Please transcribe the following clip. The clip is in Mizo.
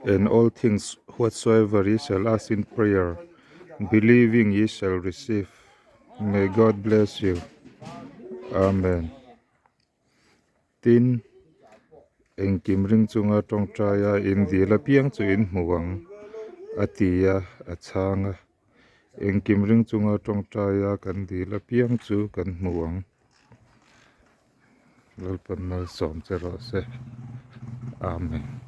And all things whatsoever ye shall ask in prayer, believing ye shall receive. May God bless you. Amen. Tin, engkim ring chunga tawngtaia in dil apiang chu in hmu ang, a ti a, a chhang a. Engkim ring chunga tawngtaia kan dil apiang chu kan hmu ang. Lalpan malsawm che rawh se. Amen.